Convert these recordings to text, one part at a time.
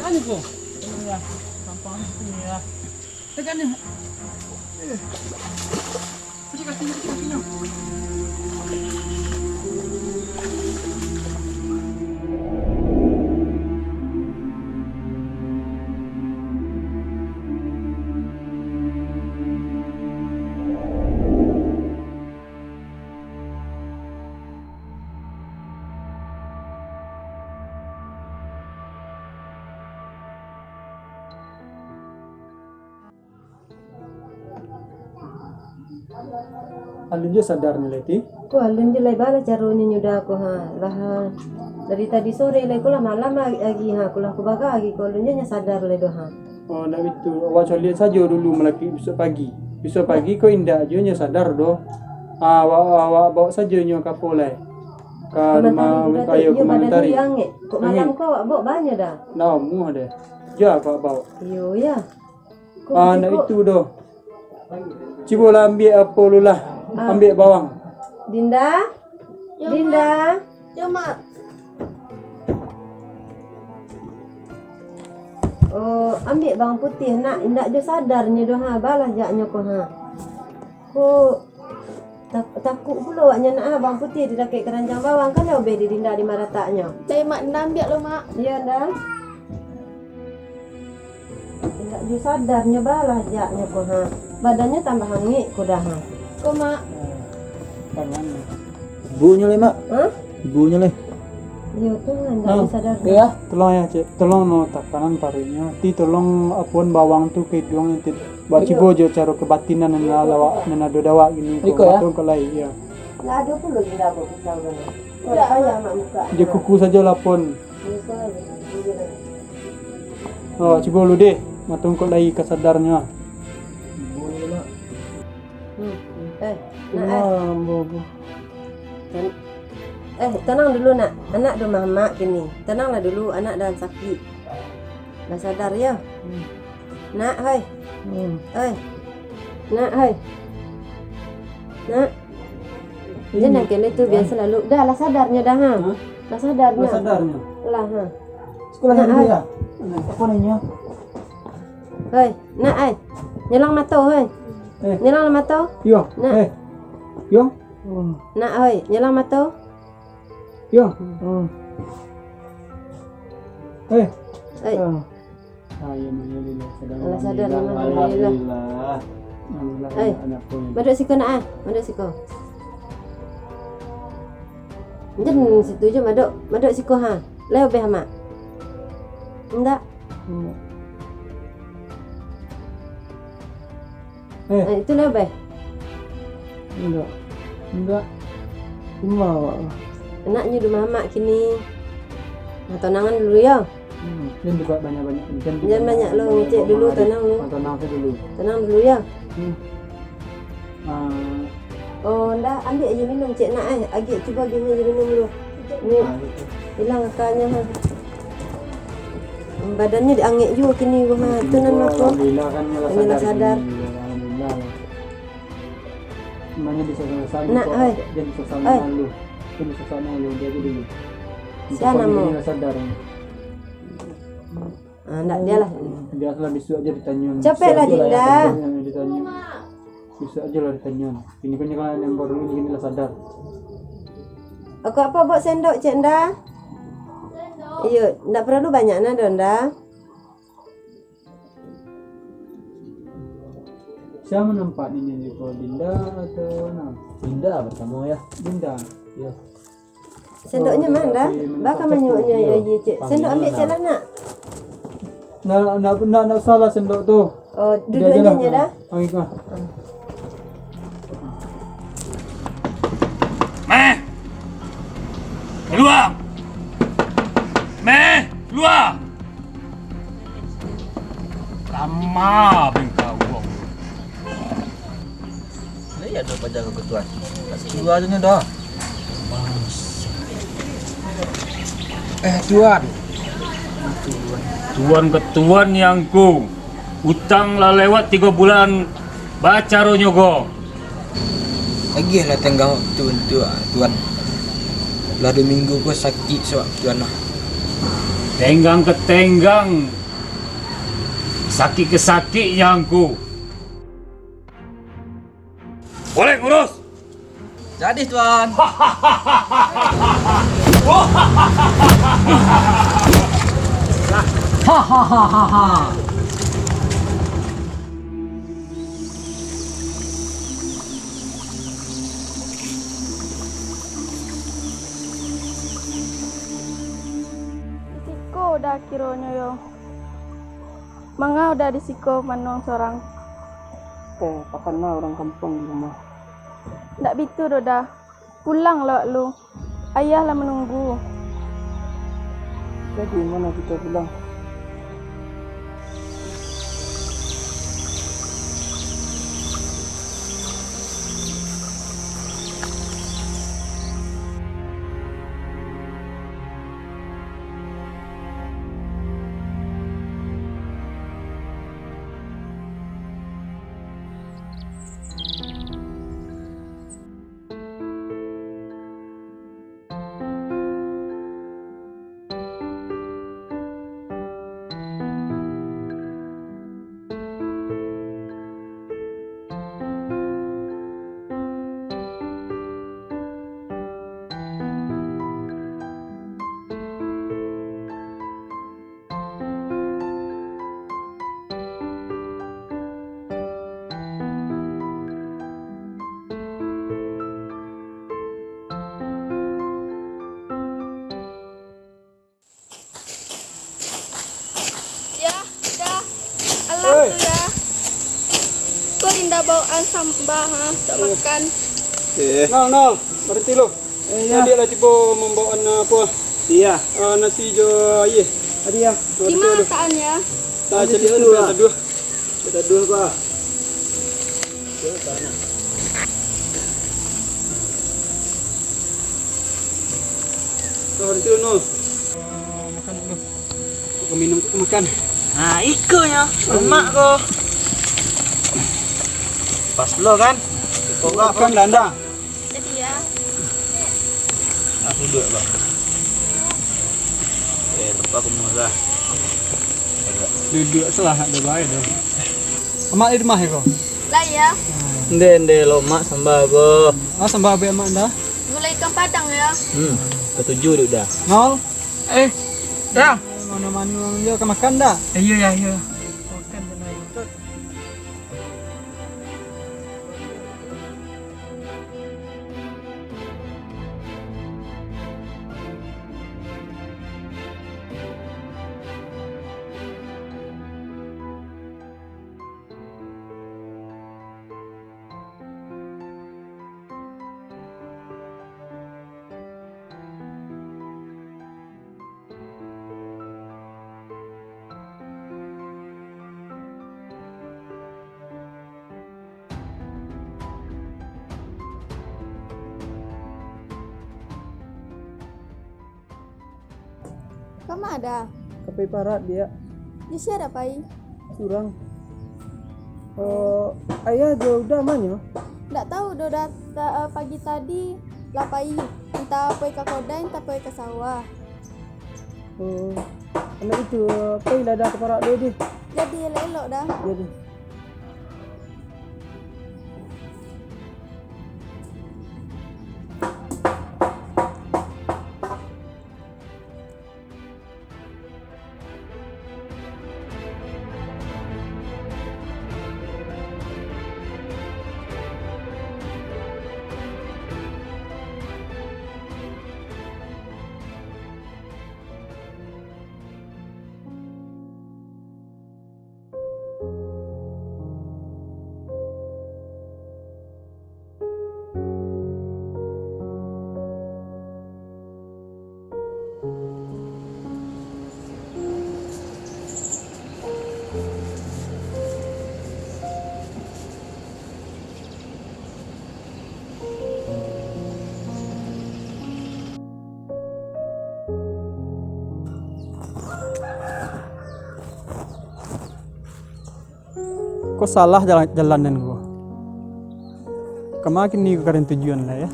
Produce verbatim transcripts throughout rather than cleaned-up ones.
Anu ko. Iya, gampang sini ya. Tekan ni. Eh. Kecil kaki, kecil kaki, no. Alun jo sadar nyo lai ti? Ko alun jo lai, baa lah caronyo nyo Da ko ha. Lah ha. Dari tadi sore lai ko lah malam agi ha. Ko lah ko baga agi ko alun jo nyo sadar lai doh ha. Oh, ndak bitu. Awak caliak sajo dulu malaki bisuak pagi. Bisuak pagi ko indak jo nyo sadar doh. Ah, awak, awak bawa sajo nyo ka apo lai? Ka rumah kayo, iyo, badan kayo angek. Kok malam ko awak bawa banyo Da? Ndak amuah deh. Jo awak bawa. Iyo, ya. Ah, ndak itu doh. Cubolah ambiak apo lu lah. Ah. Ambiak bawang. Dinda? Yo, Dinda? Mak. Yo, Mak. Oh, ambiak bawang putiah, nak. Indak jo sadar nyo doh, ha. Baa lah jak nyo ko, ha. Ko tak-, takuik pulo awaknyo nak, ah, bawang putiah di dakek karanjang bawang, kan lah obeh di Dinda di marataknyo. Cari Mak Dinda ambiak lo, Mak. Iyo, Nda. Indak jo sadar nyo, baa lah jak nyo ko, ha. Badannyo tambah angek ko Da, ha. Ko, Mak. Bunyo lai, Mak. Hah? Bunyo lai. Iyo tu, indak jo sadar. Tolong ya, Cik. Tolong no takanan paruiknyo. Ti tolong apuan bawang tu ka iduang, Cik. Buek cubo jo caro kabatinan nan lawak, nan ado dawak gini ko. Iko, ya? Matungkok lai, iyo. Lah ado pulo Dinda bawa pisau tu. Indak payah Mak buka. Jo kuku sajo lah, Pon. Iyo, salah. Oh, cubo lu deh, matungkok lai ka sadarnyo. Hmm. Eh, nak, eh. Tan-, eh, tanang dulu, nak. Anak di rumah mak kini. Tananglah dulu, anak dalam sakik. Lah sadar, yo? Hmm. Nak, hoi. Hmm. Hoi. Nak, hoi. Nak. Jan nangkeh lai tu, biaso lalu. Da, lah sadar nyo Da, ha? Hah? Lah sadar nyo. Lah sadar nyo? Lah, ha. Sekolah dulu, hoi. Apo nyo? Hoi, nak, ai. Nyelang mato, hoi. Eh. Nyelang mato. Yo. Nak. Eh. Yo. Nak, hoi. Nyelang mato. Yo. Hmm. Eh. Ai. Ah. Alah sadar, alhamdulillah. Alhamdulillah. Alhamdulillah, ai, anak pun. Maduak siko nak, ah. Maduak siko. Jan situ jo maduak, maduak siko, ha. Lai obeh, Mak? Indak. Indak. Eh. Eh, itu lah, Bay. Indak. Indak. Cuma awak lah. Anaknyo di rumah mak kini. Nah, tanangan dulu, yo. Hmm, jan dibuek banyak-banyak. Jan banyak lo, ngecek dulu, tanang lu. Ah, tanang sajo dulu. Tanang dulu, yo. Hmm. Ah. Oh, ndak, ambiak aia minum, cek nak, eh. Agiah, cubo agiah aia minum lu. Ni, ah, itu. Hilang akanyo, ha. Badannyo diangek juo kini ko, ha. Tu nan mako. Alhamdulillah kan, nyo lah sadar. Alhamdulillah. Nak, oi. Oi. Sia namo? Ah, ndak, dia lah. Biasolah, bisuak ajo ditanyo. Capeklah, Dinda. Ditanyo. Bisuak ajo lah ditanyo. Kini kan nyo kan nan baru ni, kini lah sadar. Aku apo buek sendok, Cek Nda? Iyo, ndak paralu banyak nah, Donda. Sia manampak ninyo ko, Dinda atau nah? Dinda partamo, yo. Dinda. Yo. Sendoknyo ma, Da? Baa ka manyuaknyo, yo, yo, Cek. Sendok ambiak, Cek, lah, nak. Nak, nak, nak, nak salah sendok tu. Oh, duduaknyo, Da? Ambiak, ah. Meh! Kalua! Meh! Kalua! Lamo bengkak urang. Lai ado paja ka Tuan. Kasih dua tu nyo dah. Eh, Tuan. Tuan ka Tuan, Angku. Utang lah lewat tigo bulan. Baa caronyo ko? Agiah lah tanggang wakatu, Tuan. Lah duo minggu ko sakik sawak Tuan lah. Tenggang ka tenggang, sakik ka sakik nyangko. Boleh ngurus? Jadi, Tuan. Hahaha. Di siko Da kironyo yo. Manga Da di siko manuang sorang? Eh, takana urang kampuang di rumah. Ndak bitu doh Da. Pulanglah lu. Ayah lah manunggu. Jadi, ma kito pulang? Ya, Da. Alah tu ya. Ko Dinda bawaan samba, ha, untuak makan. Eh. Nol, Nol, barenti lu. Eh, ya. Tadi lah tibo mambawaan, eh, apo? Iya. Eh, nasi jo aia. Tadi ya. Di ma latakan ya? Nah, cari dulu lah. Taduah. Taduah, Pak. Nol, barenti lu, Nol. Eh, makan dulu. Kok minum, kok makan? Nah, iko nyo, lemak ko. Pas lo kan? Iko kan, Danda? Jadi ya. Aku duduak, Bang. Eh, tempat aku murah. Duduak salah, nak duduak aja dong. Amak di rumah ko? Lah, iya. Ende, ende, lo mak samba ko. Ah, samba abek amak dah. Gulai ikan padang ya. Hmm, katuju dek Da. Nol. Eh, Da. Mano-mano jo ka makan Da? Eh, iyo ya, iyo. Makan, makan. Kama Da? Ka pai parak, Diak. Di sia Da pai? Surang. Eh, ayah jo Uda ma nyo? Ndak tahu doh Da, ta-, eh, pagi tadi lah pai, antah pai ka kodai, antah pai ka sawah. Oh, anak itu, pailah Da ka parak dulu deh. Jadi, elok-elok Da. Jadi. Ko salah jalan, jalan den ko. Kama kini ko ka den tujuan lah, ya.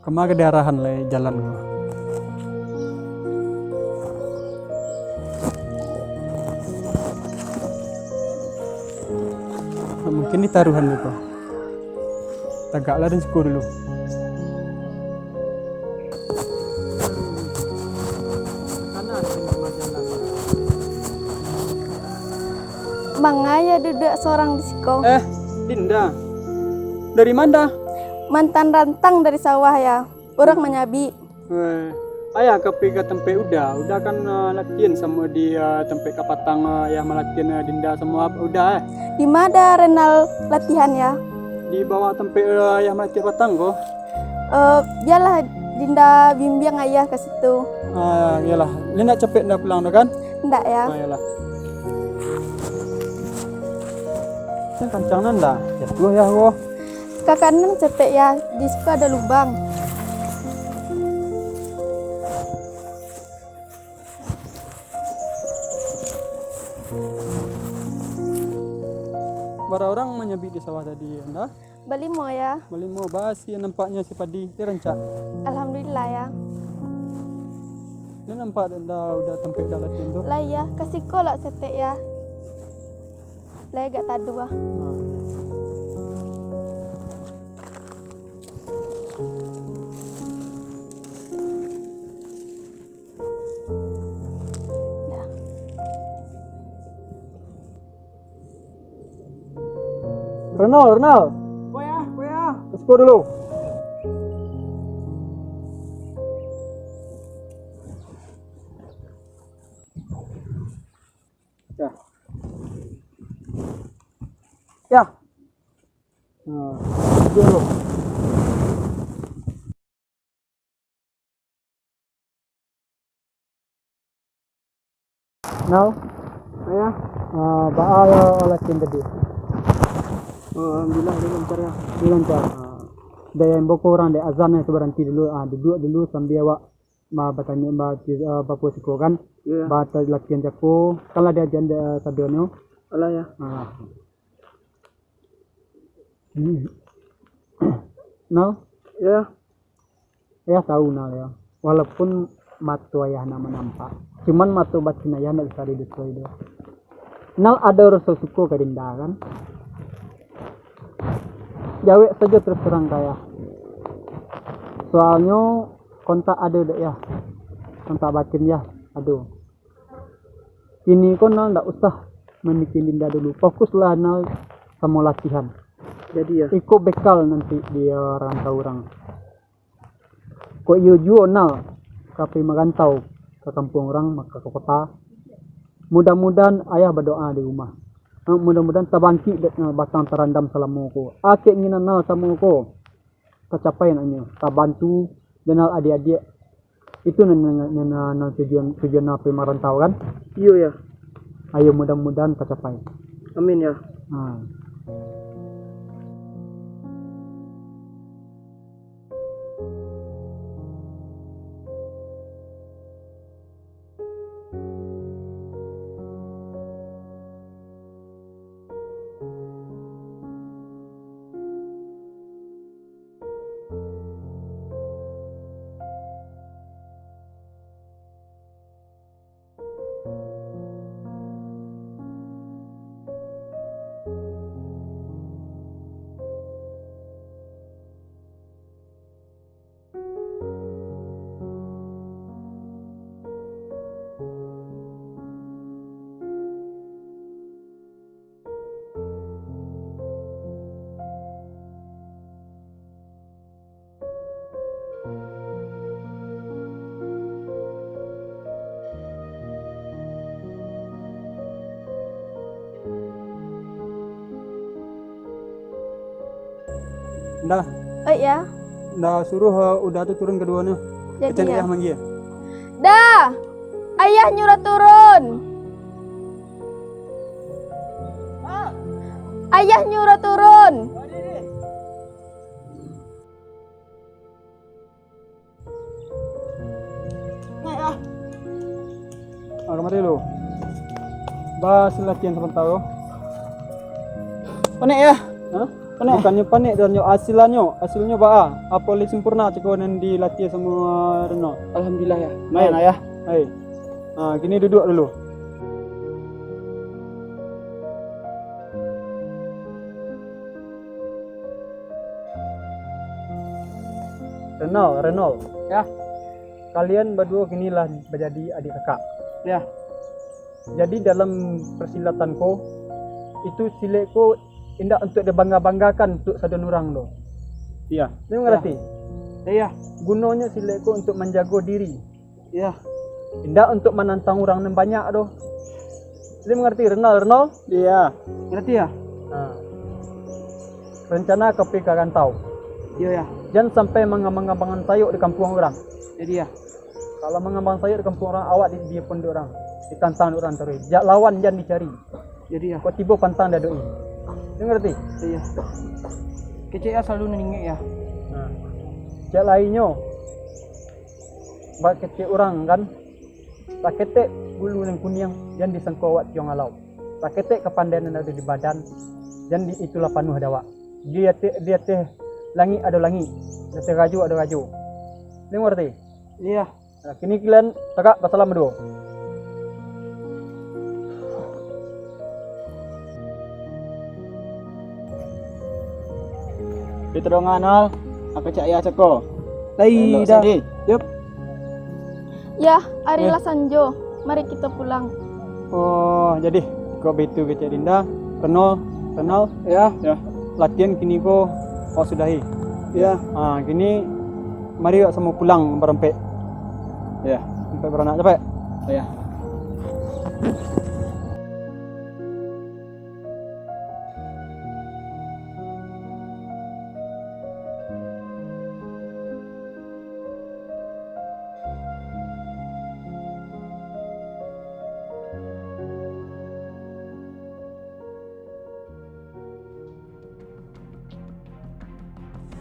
Kama ka diarahan lai jalan ko? Mungkin di taruhan ko. Tagaklah den siko dulu. Manga yo duduak sorang di siko? Eh, Dinda. Dari ma? Mantan rantang dari sawah, ya. Urang manyabik. Eh, ayah ka pai ka tampek Uda. Uda kan, eh, latihan samo di, eh, tampek kapatang, eh, ayah malatihan, eh, Dinda samo Ab-, Uda, eh. Di ma Renal latihan, ya? Di bawah tampek, eh, ayah malatihan patang ko. Eh, bialah Dinda bimbiang ayah ka situ. Ah, iyolah. Lai ndak capek ndak pulang tu kan? Ndak, ya. Ah, iyolah. Kan kancang nan dah. Jatuah ya ko. Ka kanan capek ya, di situ ado lubang. Bara urang manyabik di sawah tadi, Nda? Balimo, ya. Balimo, baa si nampaknyo si padi, di rancak. Alhamdulillah, ya. Nda nampak dek Nda Uda tampek Uda latihan tu? Lah, ya, ka siko lah setek, ya. Lai agak taduah. Renal, Renal. Let's go dulu. Ya. Ya. Nah, itu lo. Now, ya, ah, baa yo latihan tadi? Oh, alhamdulillah, dia lancar ya. Dia lancar. Ah, dari yang boko orang dek azan itu berhenti dulu, ah, duduk dulu sambil awak ma-, batanyo, ba-, ah, bapo siko kan? Iya. Ba-, latihan jako, kan lah diajian dek, ah, sadonyo. Alah ya. Ah. Hmm. Nah. Ya. Ayah tahu, Nal, ya. Walaupun mato ayah nak manampak, cuman mato batin ayah ndak bisa didusoi doh. Nal ado raso suko ka Dinda, kan? Jawek sajo terus terang ka ayah. Soalnyo kontak ado dek, ya. Kontak batin, ya, ado. Kini ko Nal ndak usah mamikia Dinda dulu. Fokuslah Nal samo latihan. Jadi, ya. Iko bekal nanti di, eh, rantau urang. Kok iyo juo Nal ka pai marantau ka kampuang urang, mako ka kota. Mudah-mudahan ayah badoa di rumah. Eh, mudah-mudahan tabangkik dek Nal batang tarandam salamo ko. Ah, keinginan Nal samo ko tacapai naknyo, tabantu dek Nal adiak-adiak. Itu nan, nan, nan, nan tujuan, tujuan Nal pai marantau kan? Iyo, ya. Ayo, mudah-mudahan tacapai. Amin, ya. Ha. Nda. Oi, ya. Nda suruh, eh, Uda tu turun kaduonyo. Jadi, kecek ya. Ayah manggia. Da! Ayah nyuruh turun. Ayah nyuruh turun. Naik ah. Ah, kamari lu. Ba, latihan sabanta lo. Konek ya? Hah? Panek. Bukannyo panek, dan nyo asilannyo, asilnyo baa? Apo lai sampurna cako nan dilatih samo Reno? Alhamdulillah, Yah. Lumayan lah, Yah. Hai. Ha, kini duduak dulu. Renal, Renal. Yah. Kalian baduo kini lah bajadi adik kakak. Yah. Jadi dalam persilatan ko, itu silek ko indak untuak dibangga-banggakan untuak sadonyo urang doh. Iyo. Kalian mangarati? Iyo. Gunonyo silek ko untuak manjago diri. Iyo. Indak untuak manantang urang nan banyak doh. Kalian mangarati, Renal, Renal? Iyo. Mangarati, Yah? Nah. Rencana ka pai ka rantau. Iyo, Yah. Jan sampai mangambang-ngambangan sayok di kampuang urang. Jadi, Yah. Kalau mangambang sayok di kampuang urang, awak di, di pondok urang, ditantang dek urang taruih. Jak lawan jan dicari. Jadi, Yah. Kok tibo pantang diadoki. Kalian mangarati? Iyo. Kecek Yah salalu nan ingek, Yah. Nah. Cek lainnyo, bak kecek urang kan, saketek bulu nan kuniang jan disangko awak tiong alau. Saketek kapandaian nan ado di badan, jan di, itulah panuah dek awak. Di ateh, di ateh langik ado langik, di ateh rajo ado rajo. Kalian mangarati? Iyo. Nah, kini kalian tagak basalam baduo. Pitrongan, Nol. Aku cak Yah cako. Lai Elok dah. Sadi. Yup. Yah, ari Eh. lah sanjo. Mari kito pulang. Oh, jadi, kok baitu kecek Dinda, Renal, Renal. Yah. Yah. Latihan kini ko awak sudahi. Yah. Ha, kini mari awak samo pulang barampek. Yah. Rampek baranak, capek. Yah.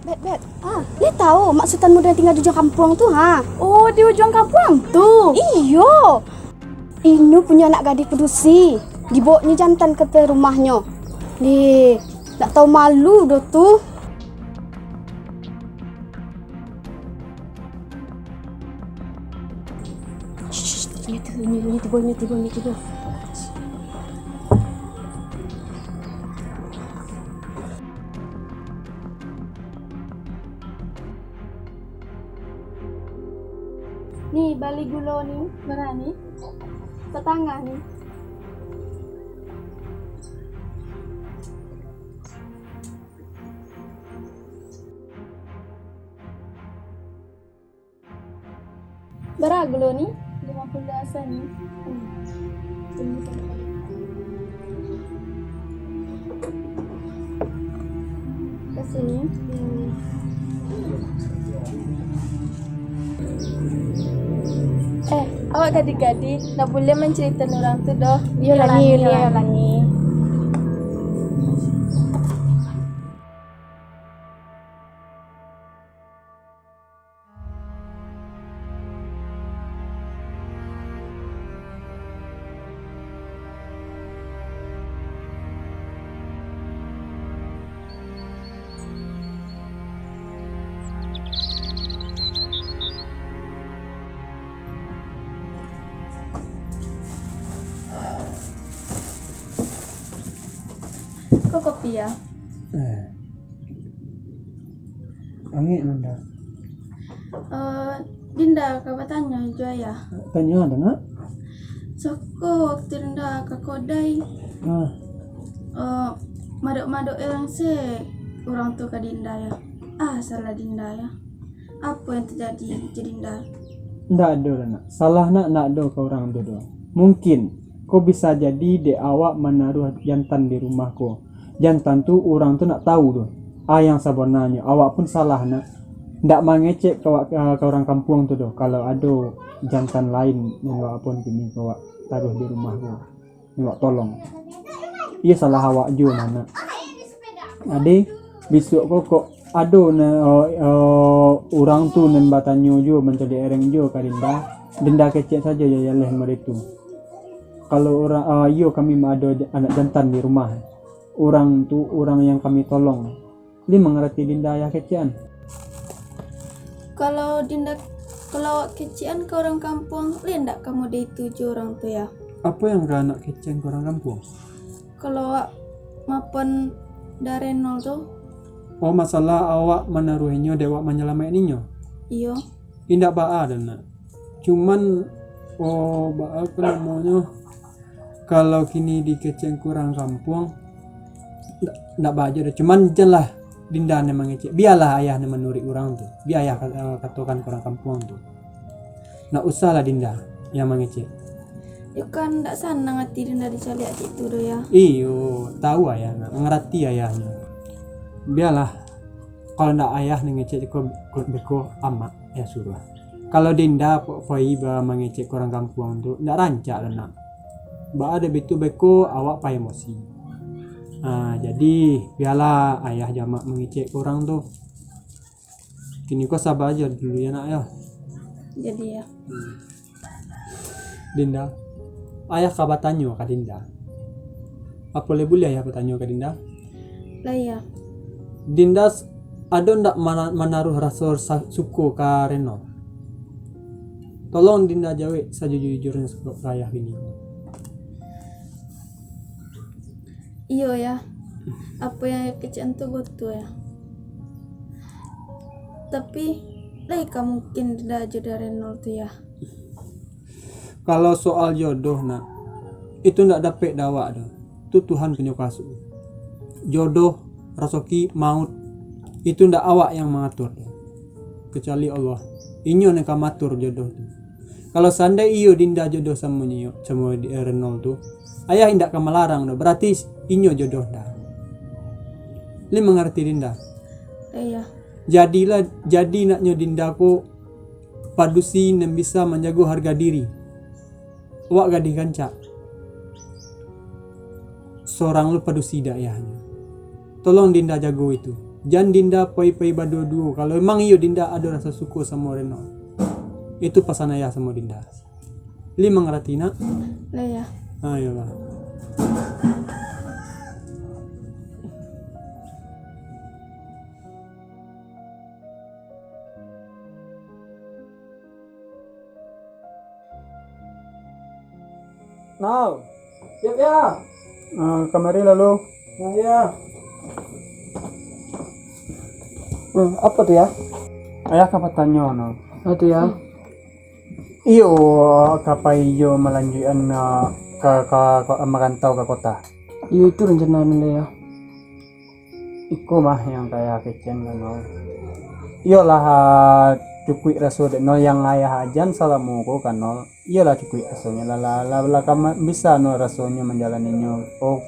Bet, Bet. Ah, lai tau Mak Sutan Mudo nan tingga di ujuang kampuang tu, ha? Oh, di ujuang kampuang tu? Iyo. Inyo punyo anak gadih padusi. Dibawoknyo jantan ka ateh rumahnyo. Deh, ndak tau malu doh tu. Shh, inyo tu, inyo, inyo tibo, inyo tibo, inyo tibo. Ni, bali gulo ni, bara ni? Satangah ni. Bara gulo ni? Limo puluah sen ni. Hmm. Ka sini. Hmm. Eh, awak gadih-gadih, ndak buliah mancaliakan urang tu doh. Iyo lah ni, iyo lah ni. Ko kopi, Yah? Eh. Angek, Nanda. Eh, Dinda ka batanyo jo Ayah. Tanyo, Nak. Sako waktu Dinda ka kodai. Ah. Eh, madok-madok urang se urang tu ka Dinda, Yah. Ah, salah Dinda, Yah. Apo yang tajadi jo Dinda? Ndak ado doh, Nak. Salah Nak ndak ado ka urang tu doh. Mungkin, ko bisa jadi dek awak manaruah jantan di rumah ko. Jantan tu urang tu ndak tahu doh. Ah, yang sabananyo, awak pun salah, Nak. Ndak mangecek ka, ka, ka urang kampuang tu doh, kalau ado jantan lain nan awak pun kini ka awak taruah di rumah ko. Nyo awak tolong. Iyo salah awak juo, Nak. Jadi, bisuak ko kok ado na, eh, eh, urang tu nan batanyo juo, mancaliak ereng juo ka Dinda, Dinda kecek sajo jo jaleh mode tu. Kalau urang, eh, iyo kami ma ado ja-, anak jantan di rumah. Urang tu urang yang kami tolong. Lai mangarati Dinda ayah kecekan? Kalau Dinda, kalau awak kecekan ka urang kampuang, lai ndak ka model itu jo urang tu, Yah. Apo yang ka anak kecekan ka urang kampuang? Kalau awak maafan Renol tu. Oh, masalah awak manaruahinyo dek awak manyalamaikannyo? Iyo. Indak baa doh, Nak. Cuman, oh, baa ko namonyo, kalau kini dikecekan ka urang kampuang, ndak, ndak baa juo doh. Cuman janlah Dinda nan mangecek. Bialah ayah nan manuruik urang tu. Bia ayah ka-, katokan ka urang kampuang tu. Ndak usahlah Dinda yang mangecek. Yo kan, ndak sanang ati Dinda dicaliak cak itu doh, Yah. Iyo, tahu ayah, Nak. Mangarati ayahnyo. Bialah, kalau ndak ayah nan ngecek ko, ko beko amak yang suruah. Kalau Dinda po-, pai ba mangecek ka urang kampuang tu, ndak rancak doh, Nak. Baa dek bitu beko awak pai emosi. Ah, jadi, bialah ayah jo amak mangecek ka urang tu. Kini ko saba ajo dulu yo, Nak, yo. Jadi, Yah. Dinda, ayah ka batanyo ka Dinda. Apo lai buliah ayah batanyo ka Dinda? Lai, Yah. Dinda, s-, ado ndak mana-, manaruah raso sa-, suko ka Renol? Tolong Dinda jawek sajujur-jujurnyo ka ayah kini. Iyo, Yah. Apo yang ayah kecekan tu batua, Yah. Tapi, lai ka mungkin Dinda jo Renol tu, Yah. Kalau soal jodoh, Nak, itu ndak dapek dek awak doh. Tu Tuhan punyo kuaso. Jodoh, rasoki, maut, itu ndak awak yang mangatur doh. Kecuali Allah. Inyo nan ka maatur jodoh tu. Kalau seandai iyo Dinda jodoh samo nyo, samo di-, Renol tu, ayah indak ka malarang doh. Berarti inyo jodoh Nda. Lai mangarati Dinda? Lai, Yah. Jadilah, jadi naknyo Dinda ko padusi nan bisa manjago harga diri. Awak gadih rancak. Sorang lo padusi dek ayahnyo. Tolong Dinda jago itu. Jan Dinda pai-pai baduo-duo. Kalau emang iyo Dinda ado raso suko samo Renol, itu pasan ayah samo Dinda. Lai mangarati, Nak? Lai, Yah. Ayolah. Nol. Siap, Yah. Ah, kamari lalu. Nah, Yah. Hmm, apo tu, Yah? Ayah ka batanyo, Nol. Apo tu, Yah? Iyo, ka pai iyo malanjuikan, ah, ka, ka, ka marantau ka kota. Iyo, itu rencana Nol, Yah. Iko mah yang ka ayah kecekan, Nol. Iyolah, ah, cukuik raso dek Nol yang ayah ajan salamo ko, kan, Nol. Iyolah, cukuik rasonyo lah, lah, lah, lah ka ma-, bisa Nol rasonyo manjalaninyo. Oh,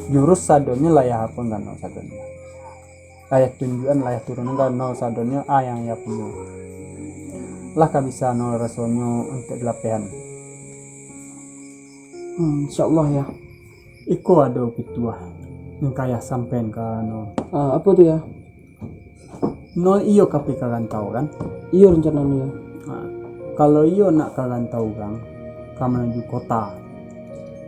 jurus sadonyo lah ayah apoan, kan, Nol, sadonyo. Lah ayah tunjuakan, lah ayah turunkan, kan, Nol, sadonyo, ah, yang ayah punyo. Lah ka bisa Nol rasonyo untuak dilapehan. Hmm, insyaallah, Yah. Iko ado pituah nan ka ayah sampaian ka Nol. Ah, apo tu, Yah? Nol iyo ka pai ka rantau, kan? Iyo rencana Nol, Yah. Nah, kalau iyo nak ka rantau urang, ka manuju kota.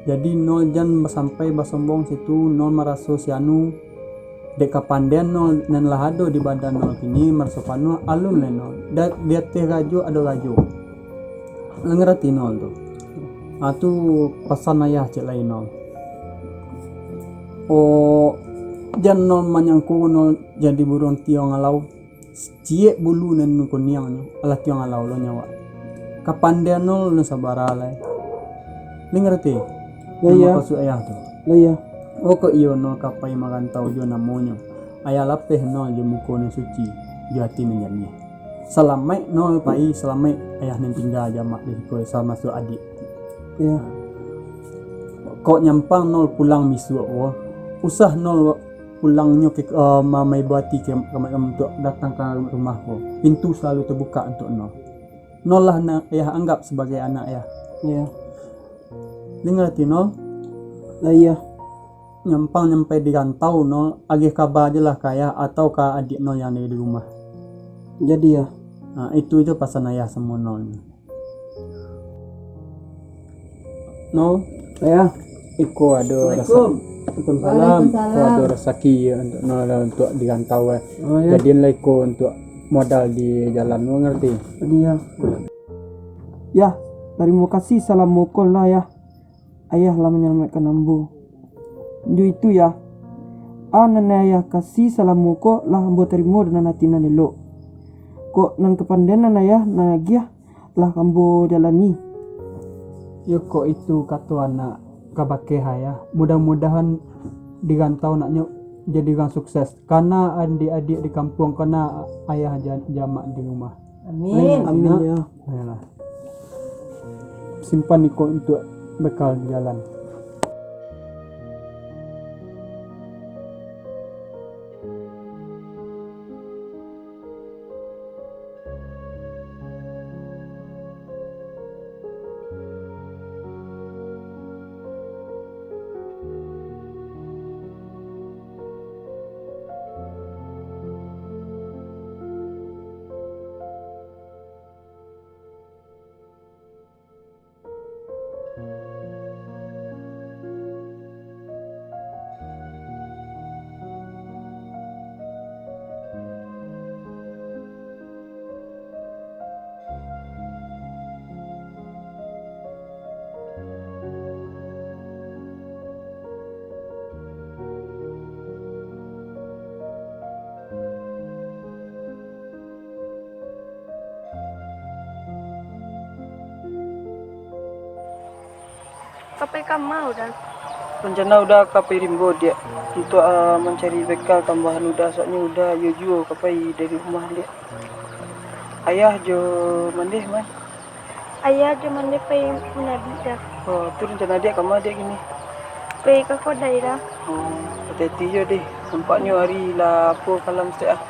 Jadi Nol jan basampai basombong situ, Nol maraso si anu, dek kapandaian Nol nan lah ado di badan Nol kini, maraso panuah, alun lai Nol. Da-, di ateh rajo ado rajo. Lah ngarati Nol tu. Ah, tu pasan ayah cek lai Nol. Oh, jan Nol manyangko Nol jadi buruang tiong alau. Ciek bulu nan kuniang nyo, alah tiong alau lo nyo awak. Kapandaian Nol nan sabara lai. Lai ngarati? Lah, iyo. Maksud ayah tu? Lah, iyo. Oh, kok iyo Nol ka pai marantau jo namonyo. Ayah lapeh Nol jo muko nan suci, jo ati nan janiah. Salamaik Nol pai, salamaik ayah nan tingga jo amak di siko, samasuak adiak. Iyo. Kok nyampang Nol pulang bisuak ko, usah Nol pulangnyo ka, eh, ma-, maibo ati ka, ka, untuak datang ka rumah ko. Pintu salalu tabuka untuak Nol. Nol lah na-, ayah anggap sabagai anak ayah. Iyo. Lai ngarati Nol? Lah, iyo. Nyampang nyampai di rantau Nol, agiah kaba se lah ka ayah atau ka adiak Nol yang ado di rumah. Jadi, Yah. Ha, itu se pasan ayah samo Nol. Nol. Lah, Yah. Iko ado raso. Assalamualaikum. Waalaikumsalam. Waalaikumsalam. Ko ado rasaki, yo, untuak, no, lah, untuak di rantau, eh. Oh, yo. Jadian lah iko untuak modal di jalan, lo ngarati? Jadi, yo. Yah, tarimo kasih salamo ko lah, Yah. Ayah lah manyalamaikkan ambo. Jo itu, Yah, a nan Ayah kasih salamo ko lah ambo tarimo dengan ati nan elok. Kok nan kapandaian nan Ayah nan agiah lah ambo jalani. Yo, kok itu kato anak ka bakeh, Ayah. Mudah-mudahan di rantau naknyo jadi urang sukses. Kana adiak-adiak di kampuang, kana ayah ja-, jamak di rumah. Amin. Amin, yo. Ayolah. Simpan iko untuak bekal di jalan. Ka pai kama Uda? Rencana Uda ka pai rimbo, Diak, untuak, ah, mancari bekal tambahan Uda, soalnyo Uda iyo juo ka pai dari rumah, Diak. Ayah jo Mandeh, man? Ayah jo Mandeh pai manabik, Da. Oh, tu rencana Diak kama, Diak, kini? Pai ka kodai, Da. Oh, hati-hati jo deh. Nampaknyo ari lah apo kalam stek ah.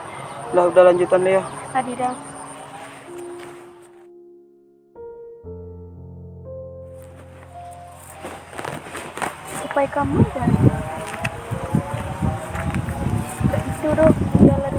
Lah, Uda lanjutan deh, yo. Adi, Da. Ka pai kama, Da? Dak itu doh, jalan